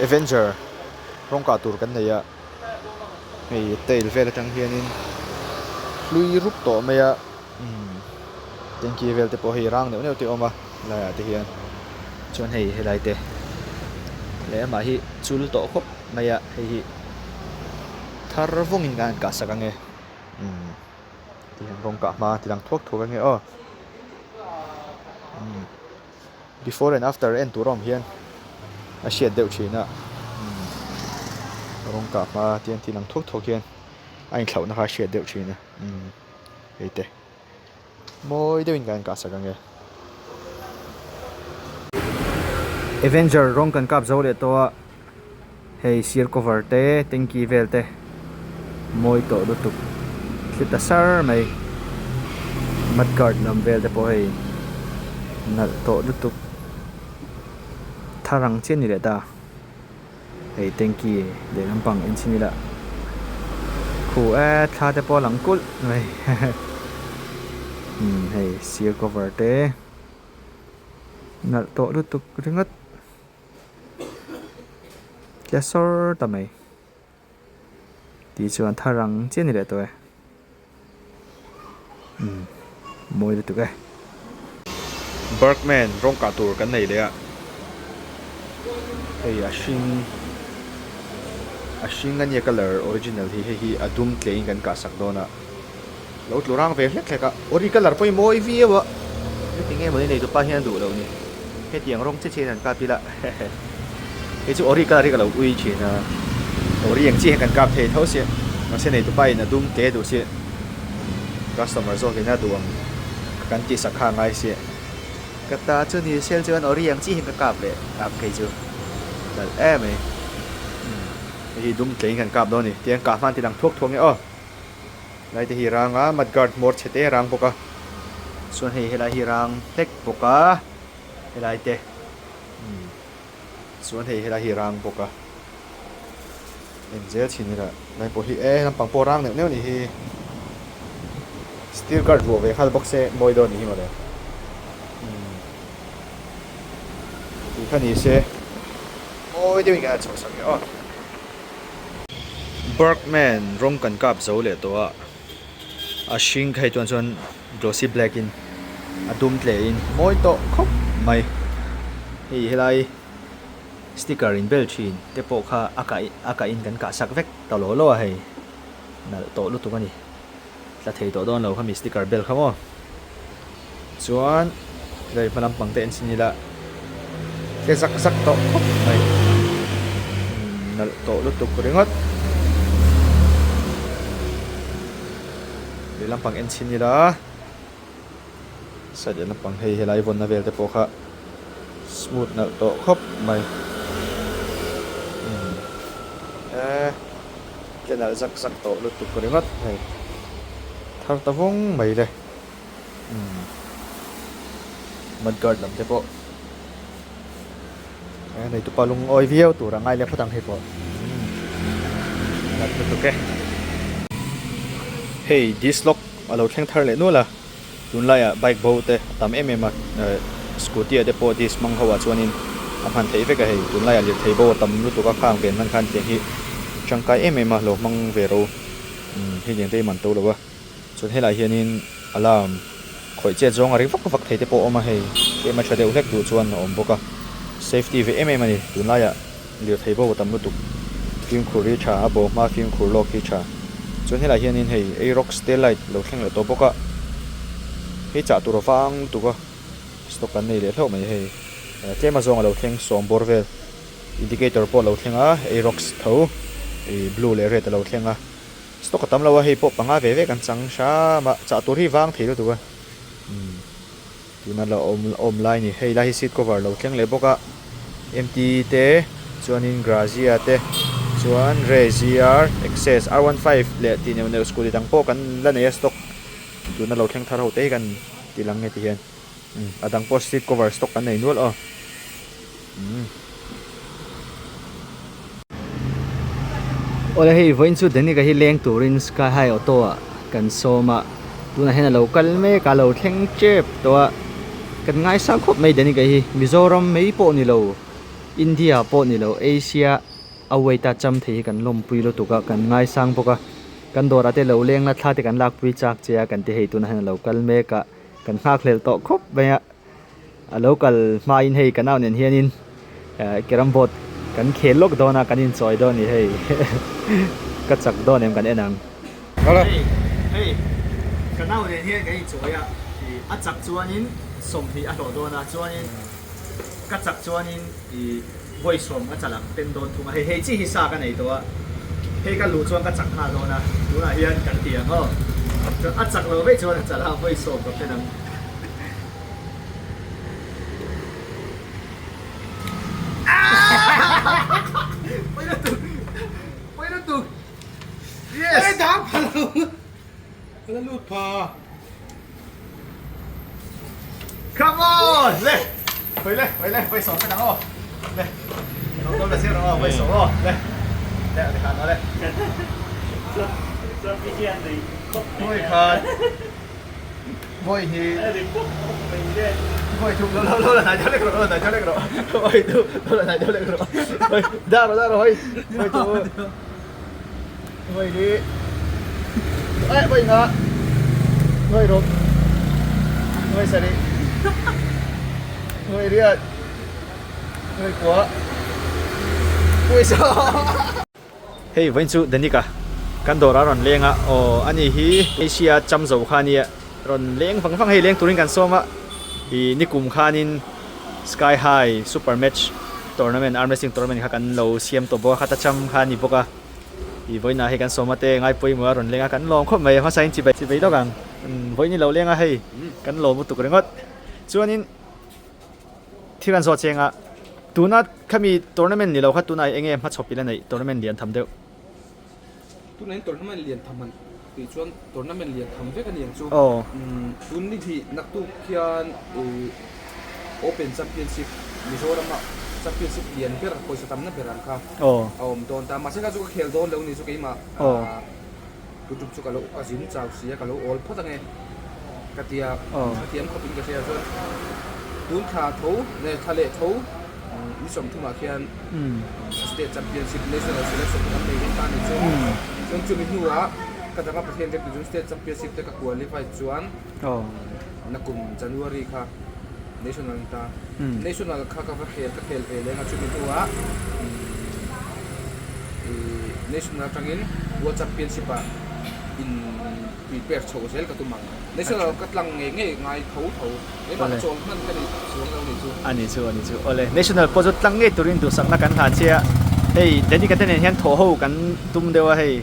Avenger rawng kah tur kan nei a hei tail vel atang hianin hlui rup tawh mai a umm tanky vel te pawh hei rang neuh neuh te a awm a helaiah te hian chuan hei helai te leh amah hi chul tawh khawp mai a hei hi thar vawngin kan han kah sak ange umm tihian rawng kah hma ti lang thuak thuak ange aw umm. Before and after en tur a awm hian a hriat deuh thin a, umm rawng kah hma te an tih lang thuak thuak hian a inthlauhna kha a hriat deuh thin a, umm hei te mawi deuhin kan kah sak ange. Avenger rawng kan kap zo leh tawh a. Hei sir cover te tanky vel te mawi tawh lutuk thli ta sar mai mud guard lam vel te pawh hei nalh tawh lutuk thar ang chiah a ni leh ta hei tanky leh lampang en chhin ila khu e thla te pawh a lang kulh mai umm hei sir cover te nalh tawh lutuk ringawt. Tle sawr ta mai tih chuan thar ang chiah a ni leh tawh e umm mawi lutuk e. Bergman rawng kah tur kan nei leh a hei a hring a hring a nia colour original hi hei hi a dum tle in kan kah sak dawn a. Lo tlu rang ve hlek hlek a, ori colour pawh hi mawi viau a, heti nge mawni neitupa hian a duh loh ni, hetiang rawng che che hian an kap ila hehe, kei chu ori colour hi ka lo ui thin a, ori ang chi hian kan kap thei tho sia, mahse neitupa in a dum tle duh sia, customer zawk in a duh ang kan tih sak kha a ngai sia, ka ta chu ni sel chuan ori ang chi hian ka kap leh ang kei chu nalh em mai, hei hi dum tle in kan kap dawn a ni, tiang kah hman ti lang thuak thuak nge aw. Lai te hi rang a mud guard hmawr chhe te rang bawk a chuan hei helai hi rang hlek bawk a helai te umm chuan hei helai hi rang bawk a en zel chhin ila lai pawh hi e lampang pawh rang neuh neuh a nih hi steel guard vuah ve nghal bawk se mawi dawn a nih hi mawle umm tih kha ni se mawi deuhin kan han chhoh sak leh aw. Bergman rawng kan kap zo leh tawh a, a hring kha hi chuan chuan glossy black in a dum tle in mawi tawh khawp mai hei helai sticker in bel thin te pawh kha a kah a kah in kan kah sak vek ta law law a hei nalh tawh lutuk a ni tla thei tawh dawn lo khami sticker bel kha maw chuan tlai hma lampang te en chhin ila tle zak zak tawh khawp mai nalh tawh lutuk ringawt leh lampang en chhin ila side leh lampang hei helai vawnna vel te pawh kha smooth nalh tawh khawp mai e tle nalh zak zak tawh lutuk ringawt hei thar ta vawng mai le umm mud guard lam te pawh e nei tupa lungawi viau tur a ngai leh phawt ang hei pawh umm nalh lutuk e hei disc lock a lo thleng thar leh nual a. Tunlaiah bike bo te a tam em em a, scooty ah te pawh disc hmang ho ah chuanin a hman theih vek a hei. Tunlaiah lirthei bo a tam lutuk a, khang ven nan khan tiang hi tangkai em em a lo hmang ve ro. Umm hei tiang te hi man to lo a, chuan helaiah hianin alarm khawih chet zawng a ri vak vak thei te pawh a awm a hei, tlem a tha deuh hlek duh chuan a awm bawk a, safety ve em em a ni tunlaiah. Lirthei bo a tam lutuk. Fimkhur hi tha a, bo hma fimkhur lawk hi tha. Chuan helaiah hianin hei Aerox tail light lo thleng leh tawh bawk a, hei chah tur a vang lutuk a, stock kan nei leh hlauh mai hei. Tlem azawng a lo thleng sawm bawr vel. Indicator pawh a lo thleng a, Aerox tho ih blue leh red a lo thleng a. Stock a tam lo a, hei pawh panga ve ve kan chang hram a, chah tur hi vang thei lutuk a. Umm. Tuna la awm awm lai a ni. Hei lai hi seat cover lo thleng leh bawk a, M T te chuanin Grazia te chuan Ray Z R Access R 15 leh tih neuh neuh scooty dang pawh kan la nei a stock tuna lo thleng thar ho te hi kan ti lang nge ti hian umm a dang pawh seat cover stock kan nei nual aw umm. Awle hei vawiin chu Danica hi leng turin Sky High Auto ah kan sawm a tunah hian a lo kal mek a a lo thleng tep tawh a kan ngaisang khawp mai Danica hi Mizoram mai pawh ni lo. India pawh ni lo Asia a weight a cham thei hi kan lawmpui lutuk a kan ngaisang bawk a kan dawrah te lo leng la thla te kan lakpui chak che a kan ti hei tunah hian a lo kal mek a kan nghakhlel tawh khawp mai a a lo kal hmain hei ka nau nen hianin eh carrom board kan khel lawk dawn a kan inchawi dawn a ni hei ka chak dawn em kan en ang. Hei hei ka nau nen hian kan inchawi a ih a chak chuanin 20 a hlawh dawn a chuanin ka chak chuanin ih vawi sawm a chalh ang pen dawn thung a hei hei chi hi sa ka nei tawh a hei ka luh chuan ka chak nghal dawn a tunah hian kan ti ang aw chuan a chak lo veih chuan a chalh a vawi sawm ka pen ang. Yes! Dang pha lo. Ka lut pha. Come on! Le! Hoi le, hoi le, hoi sawm ka dang aw. Le. Lo lo la chiang aw, hoi sawm aw. Le. Le, le khan aw le. Hoi khan. Hoi hi. Hoi thu lo lo lo la nai deuh lek rawh, lo la nai deuh lek rawh. Hoi thu, lo la nai deuh lek rawh. Hoi, dah rawh, dah rawh, hoi. Hoi thu. Hoi hi. Ai, hoi nga. Hoi ruk. Hoi sarih. Hoi riat. Hoi kua. Hoi sawm. Hei vawiin chu Danika kan dawr a rawn leng a, aw ani hi Asia cham zo kha ania rawn leng vang vang hei leng turin kan sawm a, ih nikum khanin Sky High Super Match Tournament Arm Wrestling Tournament kha kan lo siam tawh bawk a, khata cham kha a ni bawk a, ih vawiinah hei kan sawm a te ngaipawimawh a rawn leng a kan lawm khawp mai hmasain chibai chibai lawk ang, vawiin i lo leng a hei kan lawm lutuk ringawt chuanin. Thil an zawh cheng a, tuna khami tournament ni lo kha tunah eng nge hmachhawp ila neih tournament lian tham deuh? Tunah hian tournament lian tham han tih chuan tournament lian tham vek a ni ang chu. Tun ni hnih naktuk hian Open Championship Mizorama Championship lian ber pawisa tamna ber ang kha a awm dawn ta. Mahse kha chu ka khel dawn lo ni chu keimah Tutup chu ka lo ka zin chau si a, ka lo awl phawt ange ka ti a, a thiam khawpin ka hria chuan tun thla tho leh thla leh tho ni sawmthumah khian state championship national selection kan nei dawn ta a ni chu. Chuan chumi hnuah ka danga Pathian rep ni chuan state championship te ka qualify chuan nakum January kha national ni ta. National kha ka va khel ka khel ve leng a chumi hnuah National atangin World Championship ah in prepare chhoh zel ka tum ang. National ka tlang ngei ngei ngai tho tho. Keimah ka chawl hman ka ni chuang lo ni chu. A ni chu, a ni chu. Awle, National pawh chu tlang ngei turin duhsakna kan hlan che a. Hei Danica te nen hian thawh ho kan tum deuh a hei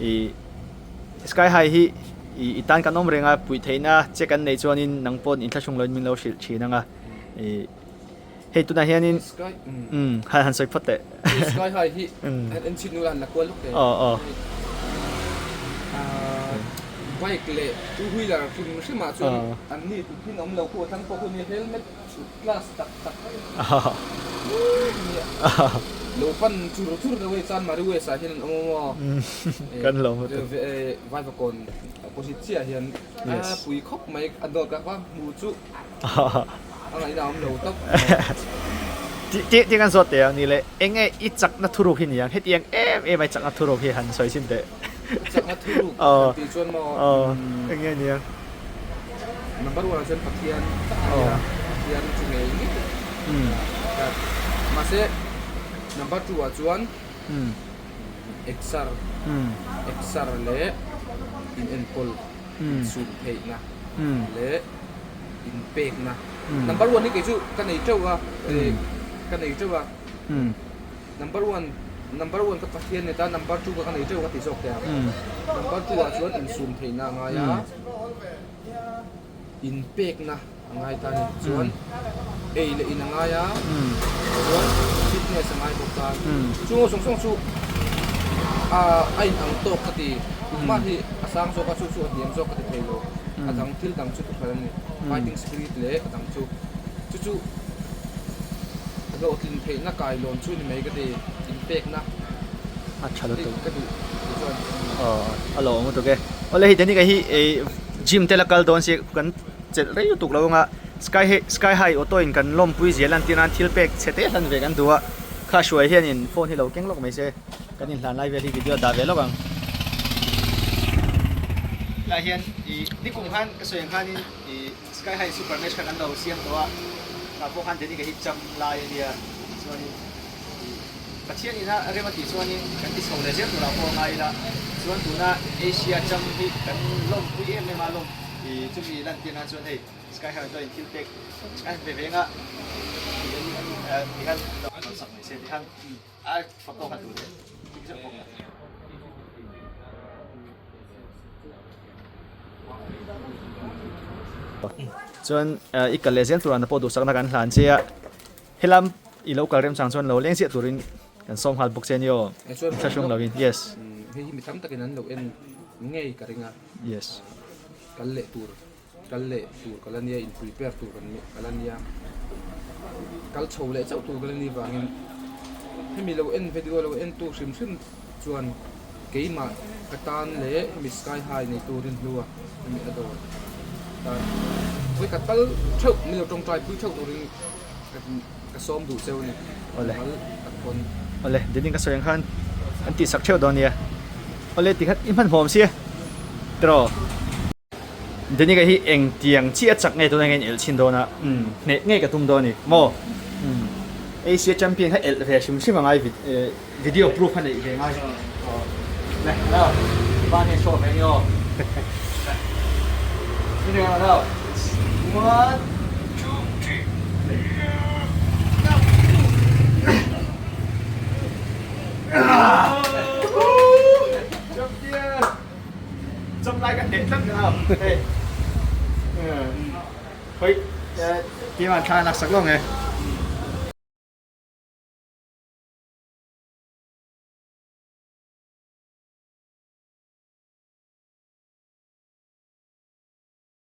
ih Sky High hi ih i tan kan awm reng a, puih theihna che kan neih chuanin nang paw'n inthlahrung loin min lo hrilh thin ang a. Ih. Hei tunah hianin umm han han sawi phawt teh. Sky High hi han en chhin nula han la kual lawk teh. Aw aw. Bike leh two wheeler hrim hrim ah chuan an ni tut hin awm lo khu a thlang pawh khu nia helmet class tak tak nia lo pan chur chur deuh hei Chanmari West ah hian an awm a maw. Kan lo hmu tawh. Vaivakawn opposite chiah hian a pui khawp mai a dawt ka hmu chu. A ngaihna awm lo tawp. Tih tih kan zawt teh ang ni le, eng nge i chakna thuruk hi ni ang? Hetiang em em a i chakna thuruk hi han sawi chhin teh. Chakna thuruk han tih chuan maw? Eng nge ni ang? Number one ah chuan Pathian a nia, Pathian chu ngei ngei a. Mahse number two ah chuan exer, exer leh inenkawl, insum theihna leh. inpekna number one hi kei chu ka nei teuh a ka nei teuh a number one number one ka Pathian ni ta number two ka nei teuh ka ti zawk teh ang number two ah chuan insum theihna a ngai a inpekna a ngai ta a ni chuan ei leh in a ngai a chuan fitness a ngai bawk ta chung zawng zawng chu a in ang tawk ka ti tumah hi a sang zawk a chu chu a hniam zawk ka ti thei lo. A dang thil dang chu thuhran a ni. Fighting spirit leh a dang chu. Chu chu hlawhtlin theihna kailawn chu ni mai ka ti. Inpekna a tha lutuk ka duh ti chuan. Aw a lo awm lutuk e. Awle hei Danica hi gym te la kal dawn si kan chelh rei lutuk lo anga. Sky hi Sky High auto in kan lawmpui zel an tih nan thil pek chhe te hlan ve kan duh a, kha hruai hian in phone hi lo keng lawk mai se kan inhlan lai vel hi video dah ve lawk ang. Helai hian ih nikum khan ka sawi ang khanin ih Sky High super match kha kan lo siam tawh a, tah pawh khan Danny ka hi cham lai a nia chuanin ih Pathian ina rem a tih chuanin kan ti chho leh zel turah pawh a ngai ila chuan tuna Asia cham hi kan lawmpui em em a lawm ih chumi lantir nan chuan hei Sky High chuan thil pek a ve ve anga ti khan sak mai se ti khan a photo kha tur leh tik zeuh bawk a. Chuan i kal leh zel turah na pawh duhsakna kan hlan che a, helam i lo kal remchang chuan lo leng chiah turin kan sawm nghal bawk che a ni aw, thlahrung lovin yes. Hei hi mi tam takin an lo en ngei ka ring a, yes kal leh tur. Kal leh tur ka la nia, in prepare tur kan ka la nia, kal chho leh chauh tur ka la nih vangin hemi lo en video lo en tu hrim hrim chuan keimah ka tan leh hemi sky high nei turin hlua hemi a dawr tan vawi khat tal theuh min lo tawngtai pui theuh turin ka sawm duh cheu a ni. Awle. Awle, Dini ka sawi ang khan an tihsak theuh dawn nia. Awle tikhat i hmanhmawm sia tiraw. Deniga hi eng tiang chiah chak nge tuna nge in elh chhin dawn a, umm hneh ngei ka tum dawn a ni maw? Umm Asia champion kha elh ve hrim hrim a ngai video proof kha neih ve ngai aw le hello pa nge show ve ni aw le ni reng hello one two three Champion! Chawp lai ka hneh tlat ka hei. Hoi, keimah thla lak sak lo nge.